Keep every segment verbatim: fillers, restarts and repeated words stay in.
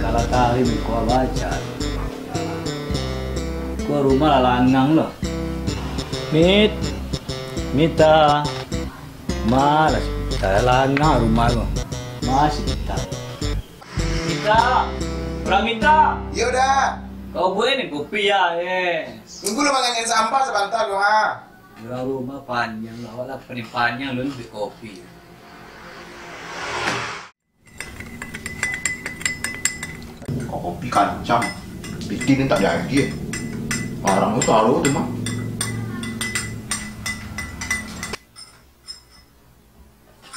Kalau tahu, kau baca. Kau rumah lah langang lo. Mit, Mita, malas. Kita langang rumah lo. Masih kita. Mita, Pramita. Iyo, Da. Kau buek ni kopi ya, eh. Tunggu lo, mangandian sampah sabanta lo, ha. Urang rumah panjang lah, awak lah paling panjang lo ni beli kopi. Kok kopi kancang, piti ni tak jadi. Barang tu taruh tu mah.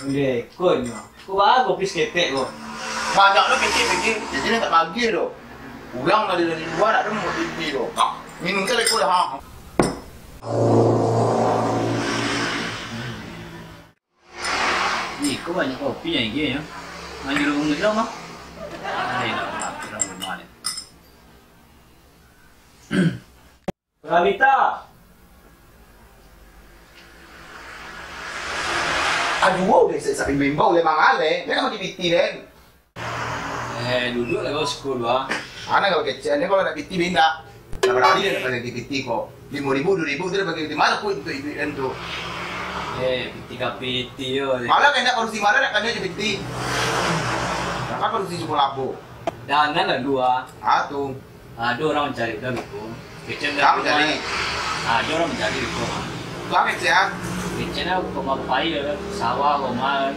Ondeh, konyo. Ko baa kopi saketek ko? Banyak lo piti-piti, jadi nak tak bagi tu. Pulang dari, dari luar, tak ada mau piti tu. Minum kan leko ha. Ih, ko banyak kopi yang igek nyo. Manjuru bunguik lo mah. Ai, nak mati dalam rumah ni. Pramita. Aduh, udah isak-isak bimbau le mangaleh. Dia kan pakai piti den. Eh, duduk lah kau sepuluh ah. Anak kau kecil ni kalau nak piti benda. Nak berani dia nak pakai piti kok. Lima ribu, dua ribu tu dia pakai di mana pun untuk ibu dan tu. Eh, piti ka piti yo. Malah kena korupsi malah nak kena je piti. Kenapa korupsi cukup labo? Jangan lah dua. Ah tu. Ado urang mancari udah lupo. Kecen dah. Urang mancari. Ado urang mancari lupo. Tuang kecen. Kecen dah koma pai, sawah koma.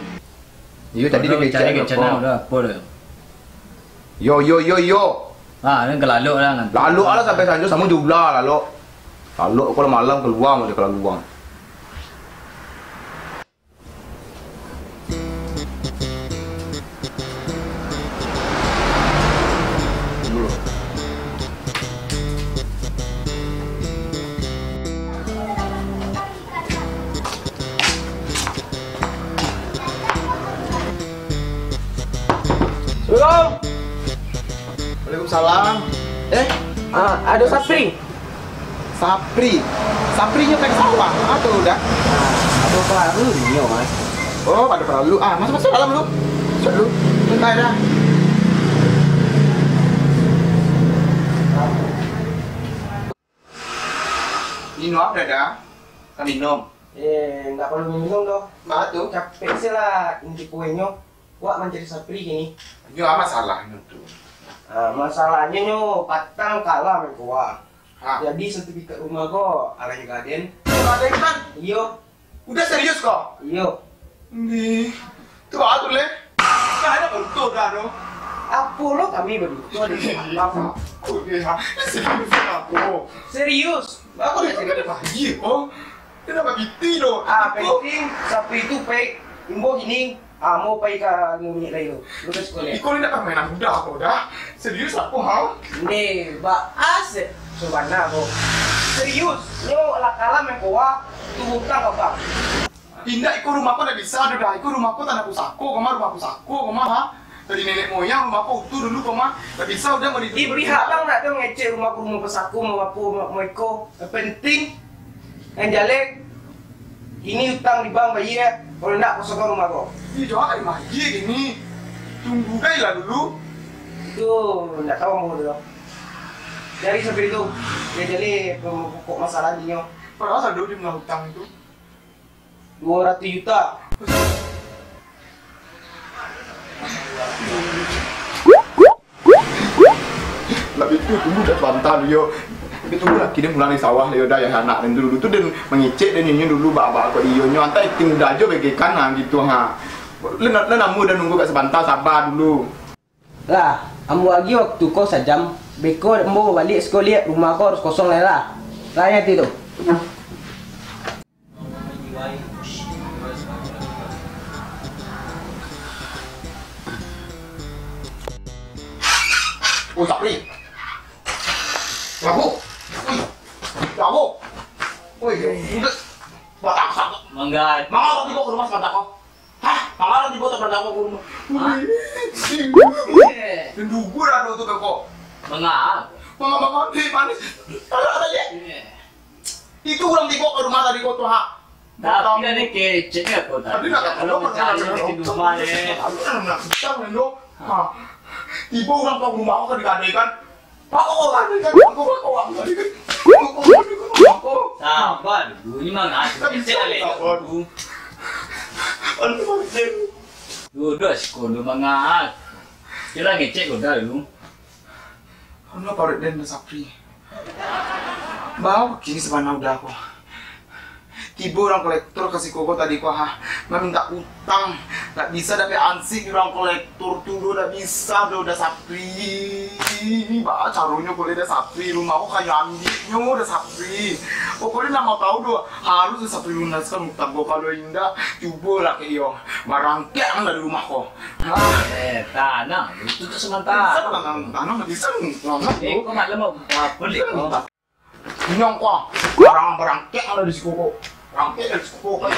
Iyo tadi dia kecen, kecen dah, udah apo dah. Yo yo yo yo. Ha, ni ka lalok lah ngantuk. Lalok lah sampai sanjo samo jumlah lalok. Lalok kalau malam kalua aja kalau luang. Assalamualaikum. Waalaikumsalam. Eh? Ah, ado Sapri. Sapri. Sapri nyo ka sawah. Apo dah? Ah, ado paralu nyo, Mas. Oh, ado paralu. Ah, masuk, masuk dalam dulu. Masuk dulu. Bentar dah. Minum apo dah? Ka minum. Eh, ndak paralu minum doh. Baa tu? Capek se lah inti kuenyo. Wak mancari Sapri kini. Nyo a masalahnyo tu? Ah, masalahnyo nyo patang kalah main kuah. Ha. Jadi sertifikat rumah ko alai ka den. Ka den kan? Iyo. Udah serius ko? Iyo. Ni. Tu baa tu le? Kan ado bantuak dah tu. Apo lo kami bantuak di alam? Apo dia? Serius apo? Serius. Apo dia serius? Apo? Dia dapat piti tu. Ah, penting Sapri tu pai imbo kini. Amo pai ka ngumik lai tu. Lu ka sikolah. Iko ni nak mainan mudah ko dah. Serius apo ha? Ni, baa se. Sabana ko. Serius. Nyo lah kalah main koa, tu utang ka bank. Indak, iko rumah ko ndak bisa tu dah. Iko rumah ko tanah pusako, ko mah rumah pusako, ko mah ha. Dari nenek moyang rumah ko utuh dulu, ko mah ndak bisa udah mau di. Ih, beri hak bang nak tu mangecek rumah ko rumah pusako, mau apo, mau, mau iko. Yang penting, yang jaleh, ini utang di bank bayia, kalau ndak kosongkan rumah ko. Ih, jangan lagi gini. Tunggu gai lah dulu. Itu ndak tahu mau dulu. Cari sampai itu. Yang jaleh pokok masalah dinyo. Padahal saldo di rumah utang itu. Dua ratus juta. Lah itu tunggu dah sabanta dulu yo. Tapi tunggu lah, kini pulang dari sawah yo dah, yo anak den tu dulu tu den mangecek den nyo dulu baa-baa kok iyo nyo, antah akting mudah ajo bagaikan nah gitu ha. Lah, lah namo dah nunggu kat sabanta, sabar dulu. Lah, ambo agiah waktu ko sajam, beko ambo babaliak siko liak rumah ko harus kosong lai lah. Lah nyo tu. Oh, Sapri. Lagu. Oi. Lagu. Oi, udah. Batang satu. Mangga. Mangga tadi kau ke rumah sebentar kau. Hah? Mangga tadi kau sebentar kau ke rumah. Hah? Ui. Iya. Dan dugur ada tu kau. Mangga. Mangga, mangga, eh, manis. Ada, ada, ya. Iya. Itu urang tibo ka rumah tadi ko tu, ha. Tapi ado keceknyo ko tadi. Tadi nak kalau mancari di rumah ni. Tadi nak pisang ni, lo. Ha. Tibo urang tuo rumah ko ka digadaikan. Bako urang gadaikan, bako, bako urang gadaikan. Bako urang gadaikan, bako. Saba dulu, ni mangaas. Kecek alek dulu. Aduh, Martin. Duduak siko dulu, mangaas. Kiro ngecek ko dah dulu. Anu paruik den Sapri. Baa kini sabana udah ko. Tibo urang kolektor ka siko ko tadi ko, ha, mamintak utang. Ndak bisa dapek ansik di urang kolektor tu doh, ndak bisa doh, Da Sapri. Baa caronyo ko lai, Da Sapri, rumah ko kanyo ambiaknyo, Da Sapri. Pokoknyo ndak mau tahu doh, harus Da Sapri lunaskan utang ko, kalau indak, cubolah kek iyo barangkek dari rumah ko. Ah. Eh, tanang, itu tu samantaro. Bisa, tanang, tanang, bisa, tanang. Eh, ko malam mau apo, Lek, ko? Inyo ko, barang-barangkek lah di siko ko. Barangkek lah di siko ko, kan,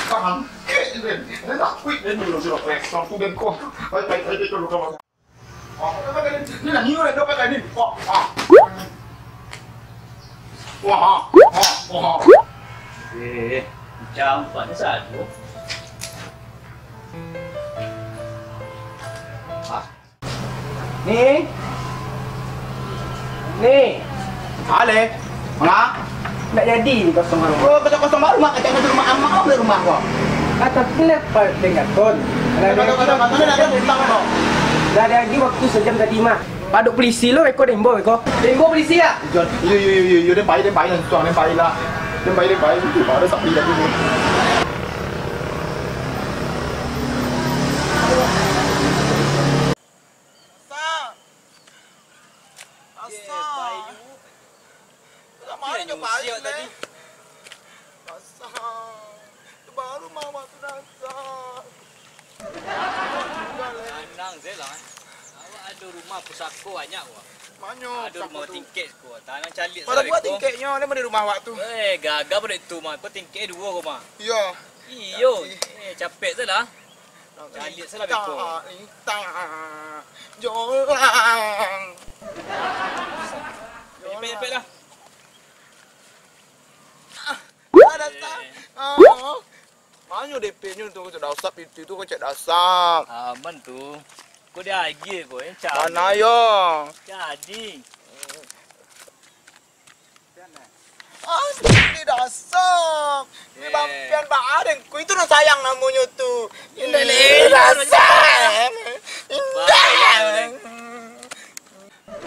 barangkek, den. Den takuik, den, dulu sudah pressure tu, den, ko. Baik, baik, baik, baik, baik, baik. Oh, ini lah, ini lah, dompet tadi. Oh, ah. Wah, wah, wah. Eh, macam apa ni satu? Ah. Ni. Ni. Ale. Manga? Ndak jadi ni kosong rumah. Oh, kosong-kosong baru, Mak. Kacau rumah amak, kau beli rumah kau. Ah, tapi lah, Pak Denggaton. Kacau-kacau, kacau-kacau, ada utang kau. Ndak ada lagi waktu sejam tadi, mah. Paduk polisi lo, eko dembo, eko. Dembo polisi, ya? Iyo, iyo, iyo, iyo, iyo, den pai, den pai, langsung, den pai lah. Den pai, den pai, itu baru sapi tadi ni. Asa. Asa. Lah, mano nyo balik, tadi? Asa. Tu baru mama tu datang. Tenang je lah. Awak ado rumah pusako banyak, wah. Manyo pusako tu? Ado rumah tingkek ko. Tanang caliak. Pada buek tingkeknyo, ado di rumah awak tu. Eh, gagah pado itu mah. Ko tingkek duo ko mah. Iyo. Iyo. Eh, capek tu lah. Caliak salah beko. Lintang, lintang. Jolang. Cepek, cepek lah. Ah, dah tak. Ah. Manyo D P-nyo tu, kecek dasar, pintu tu kecek dasar. Aman tu. Ko diagiah ko, eh, cari. Mana yo? Jadi. Ah, ini dasar. Ini bampian baa den ko. Itu nan sayang namonyo tu. Indak leh, dasar. Indak.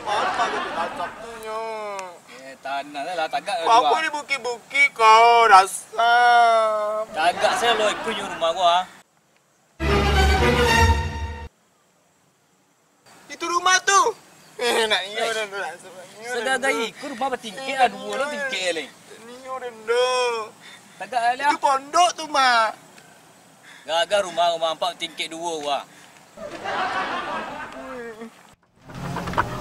Baru kau tu nyo. Eh, tanang lah, tagak lah. Kau di bukik-bukik kau, dasar. Tagak sajo lo, iko nyo rumah gua. Itu rumah tu. Eh, nak iyo dah tu langsung. Iyo dah tu. Segagai iko rumah batingkek, eh, lah, duo lah tingkek lai. Iyo dah tu. Tagak lah. Itu pondok tu, Mak. Gagah rumah, rumah ampak tingkek duo, wah.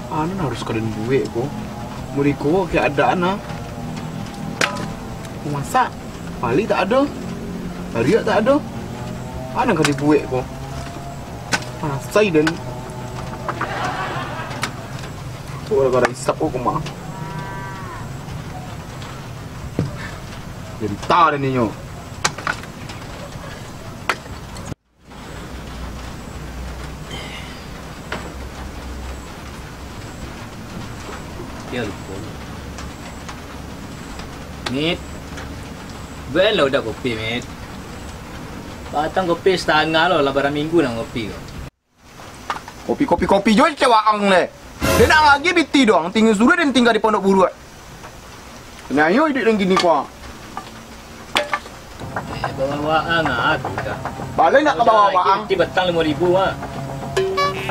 Anan harus ka den buek ko. Muriko keadaan ah. Masak, palik tak ado. Ariak tak ado. Anan ka dibuek ko. Pasai den. Ko gara-gara isap ko mah. Jadi ta den inyo. Yo, lupo. Mit. Ben lah udah kopi, Mit. Batang kopi satangah lo, lah bara minggu lah kopi ko. Kopi, kopi, kopi jo cewek ang le. Den nak lagi biti doang, tingga suruah den tingga di pondok buruak. Nyo iduik den kini ko. Eh, bawa waang ah, aku dah. Balai nak ka bawa waang? Piti batang limo ribu ah.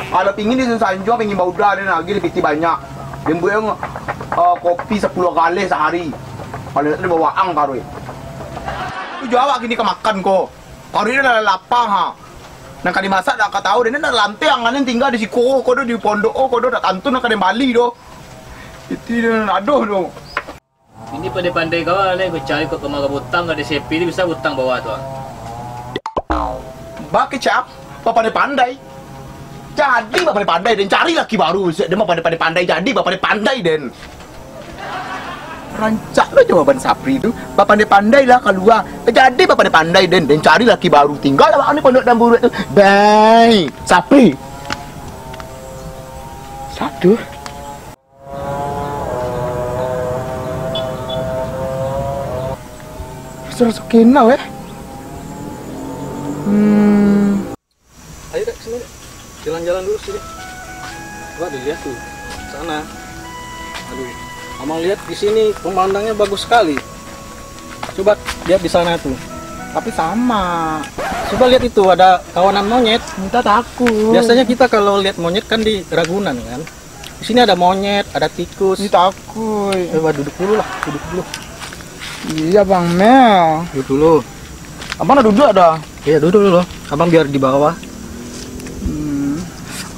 Kalau pingin di sanjo, pingin bauda, den lagi di piti banyak. Den buek, eh, kopi sapuluah kaleh sahari. Kalau nak den bawa waang taruih. Tu jo awak kini ka makan ko. Paruik den lah lapa ha. Nan ka dimasak dak ka tahu, den nan lantiang, nan tingga di siko ko do, di pondok ko do, dak tantu nan ka den bali do. Iti den adoh do. Ini pandai-pandai kawan, eh, kau cari kau kemana butang, ada sepi ni bisa butang bawah tu, ah. Bakecap, bapandai-pandai. Jadi bapandai-pandai den, cari laki baru, den bapandai-pandai, jadi bapandai-pandai den. Rancak lo jawaban Sapri tu. Bapandai-pandai lah kalua. Jadi bapandai-pandai den, den cari laki baru. Tinggal awak ni pondok dan buruak tu. Bye. Sapri. Aduh. Raso-raso kenal, eh. Hmm. Ayo, Dek, sini, Dek. Jalan-jalan dulu sini. Coba dilihat tuh, sana. Aduh, Abang lihat di sini pemandangannya bagus sekali. Coba lihat di sana tuh. Tapi sama. Coba lihat itu, ada kawanan monyet. Minta takut. Biasanya kita kalau lihat monyet kan di Ragunan kan. Di sini ada monyet, ada tikus. Ih, takut. Coba duduk dulu lah, duduk dulu. Iya, Bang Mel. Duduk dulu. Abang nak duduk dah? Iya, duduk dulu. Abang biar di bawah. Hmm,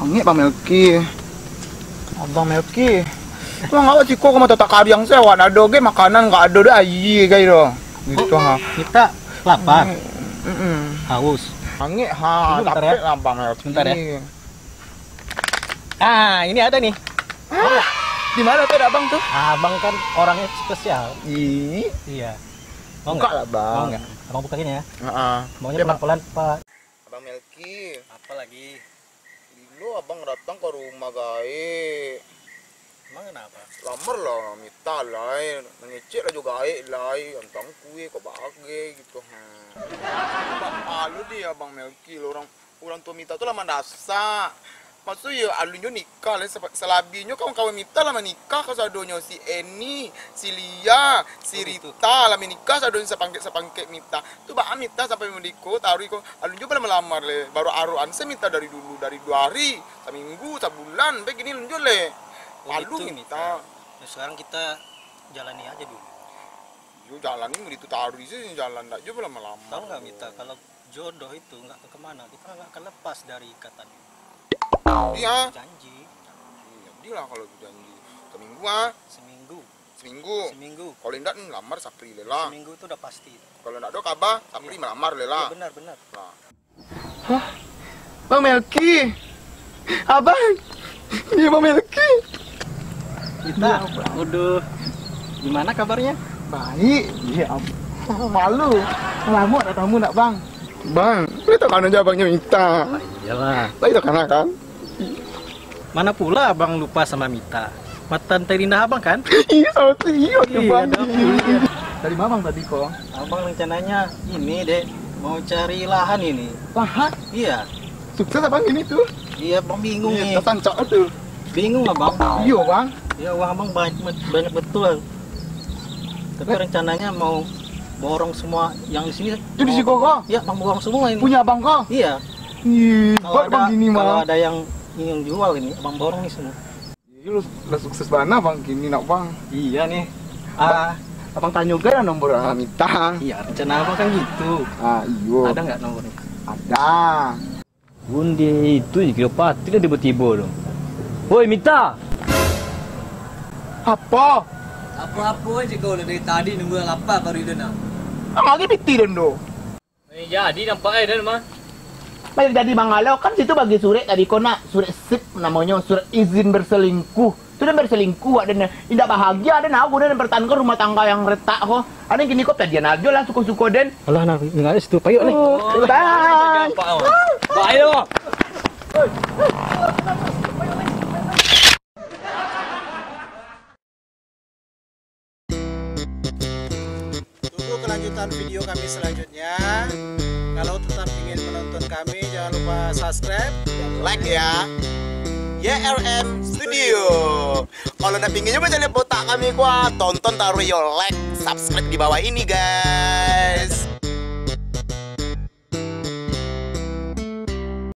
angek Bang Melki. Abang Melki. Bang, awak ciko ka mato takariang se, awak nak ado ge makanan, nggak ado doh aia gai doh. Gitu ha. Kita lapar. Mm-mm. Haus. Angek ha, duduk bentar ya. Capek lah Bang Melki. Sebentar ya. Ah, ini ada nih. Hah? Di mana tuh ada abang tuh? Abang kan orangnya spesial. Ih. Iya. Mau nggak? Buka lah, Bang. Mau nggak? Abang buka gini ya. Heeh. Maunya pelan-pelan, Pak. Abang Melki. Apa lagi? Lino abang datang ke rumah gaek. Emang kenapa? Lamar lah, minta lai. Mangecek lah jo gaek lai. Antang kue, kok bagai gitu. Hmm. Bapak lu dia, Abang Melki, lo orang Urang tuo mita tu lah mandasak. Maksud iyo, alun jo nikah lai, sapa-, salabihnyo kawan-kawan mita lah manikah kasadonyo, si Eni, si Lia, si Rita lah manikah sadonyo sapangkek-sapangkek mita. Tu baa mita sampai mandiko, taruih ko, alun jo lah malamar lai. Baru aroan se mita dari dulu, dari duo hari, saminggu, sabulan, sampai kini alun jo lai. Palu mita. Nah, sekarang kita jalani aja dulu. Yo, jalani mah itu taruih se jalan, ndak jo lah malamar. Tahu nggak, mita, kalau jodoh itu nggak ke kemana, kita nggak akan lepas dari ikatan. Iya. Janji. Iya, dia lah kalau janji. Seminggu ah. Seminggu. Seminggu. Seminggu. Kalau indak ni lamar Sapri lela. Seminggu itu udah pasti. Kalau ndak ada kabar, Sapri melamar lela. Iya, benar, benar. Nah. Hah? Bang Melki? Abang? Iya, Bang Melki. Kita? Iya, Bang. Waduh. Gimana kabarnya? Baik. Iya, Abang. Malu. Lamo tak tamu nak, Bang? Bang, boleh tak kanai aja abangnya minta? Ah, iyalah. Lagi tak kanai, kan? Mana pula abang lupa sama mita? Matan terindah abang, kan? Iya, sama tu, iya, iya, Bang. Ada apa, iya. Dari mana, Bang, tadi ko? Abang rencananya ini, Dek, mau cari lahan ini. Lahan? Iya. Sukses abang ini tuh. Iya, Bang, bingung nih. Iya, tasancak tuh. Bingung, Abang. Iya, Bang. Iya, uang Abang banyak, banyak betul. Tapi rencananya mau borong semua yang di sini. Itu di siko ko? Iya, Bang, borong semua ini. Punya Abang ko? Iya. Ih, kalau ada, Bang, gini mah. Kalau ada yang ingin jual ini, Abang borong nih semua. Iya, lu lah sukses bana, Bang, kini nak, Bang. Iya nih. Abang, ah, Abang tanyo gai lah nomor, ah, mita. Iya, rencana Abang kan gitu. Ah, iyo. Ada nggak nomornya? Ada. Bunde itu je kiro pati lah tibo-tibo tu. Woi, mita! Apo? Apo-apo je kau lah dari tadi nunggu lapar baru ida nak. Ang lagi piti den tu. Eh, jadi nampak eh, den mah. Banyak jadi mangalau, kan situ bagi surek tadi ko nak, surek sip namonyo, surek izin berselingkuh. Tu den berselingkuh, wak den. Indak bahagia den, aku den pertahankan rumah tangga yang retak ko. Aden kini ko padian ajo lah suko-suko den. Alah, nah, ingat situ, payuak ni. Oh, bye. Bye, yo. Tunggu kelanjutan video kami selanjutnya. Kalau tetap ingin menonton kami, jangan lupa subscribe dan like ya. Y R M Studio. Kalau nak pinginyo macam botak kami kuah, tonton taruh yo like, subscribe di bawah ini, guys.